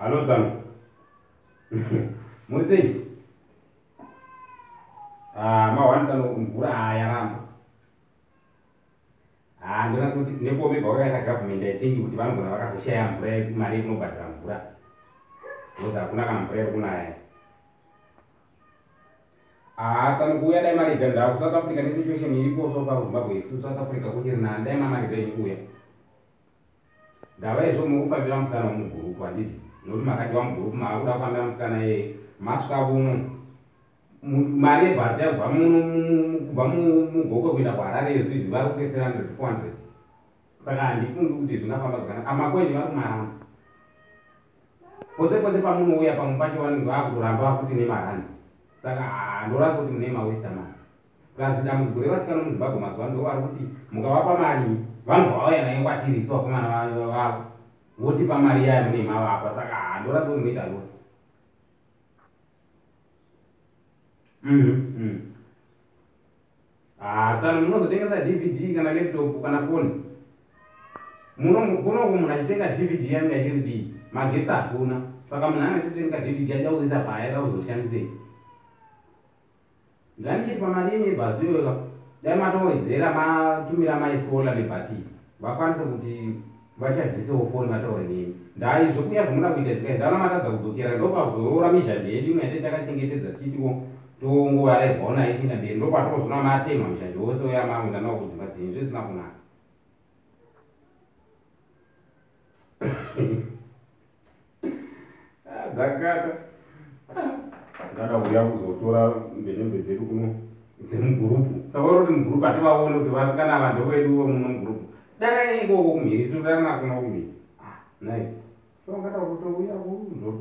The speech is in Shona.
Hallo tsano. Muri sei? Ah, ma tsano, mvura yaramba. Ah, ndonasa kuti nekuomegwa kwakaita government, I think kuti vanogona vakazoshaya mvura, mari yekunobhadhara mvura, because hakuna kana mvura iri kunaya. Ah, tsano, kuuya dai marega. Ndaa kuSouth Africa nesituation iripo so far kuZimbabwe. Isu South Africa kuchiri nani, dai mamarega enyu kuuya. Ndava izvo mukufambira musikana wemugurupu, handiti? Nokuti makadiwa mugurupu, maakuda kufambira musikana iyeye. Masvika kuno, mari yebhasi yabva muno, kubva muGokwe kuenda kuHarare izvizvi vari kuite 300, 400. Saka handifungi kuti zvingafamba zvakanaka. Amakweni vari kumaramba pose pose pamunouya. Pamwe pacho vanenge vakutoramba futi nemaranzi. Saka handorasi kuti mune mawesta mari. Plus dambudziko revasikana muZimbabwe mazuva ndo vari kuti mukavapa mari, vanobva vauya nayo kwatiri isu vakomana vavo, votipa mari yaya mune mavapa. Saka handorasi kuti munoita loss. Ah, tsano, munozotengesa DVD kana laptop kana foni muno kunoku. Munhu achitenga DVD yange achiri dii? Magetsi hakuna. Saka munhu anenge achitenga DVD achida kuisa paya, kuzoshandisei? Nganichiti pamari yenyu yebhazi iyoyo, dai matowedzera, matumira maisola nebhatiri, vakwanise kuti vachajisewo foni, vataure nemi. Ndai zvokuya zvamuda kuita zvikai, ndaona matadza kudzokera, ndopazoroora mizhanje yedu imwe yatei takachengetedza, tichitiwo tongovarairwawo nayo ichienda mberi. Ndopatozoona matema mizhanje wose uya, makuenda nawo kudzimba dzenyu zvisina kunaka. Ah, dzakata ndada kuuya kuzotora mbenembe dzedu kuno dzemugurupu. Saka uri kuti mugurupu hativaoni kuti vasikana ava ndovedu muno mugurupu. Danai ikoko kumhiri, tinodanana kuno kumhiri. Ah, nai tongada kutouya kuzotora.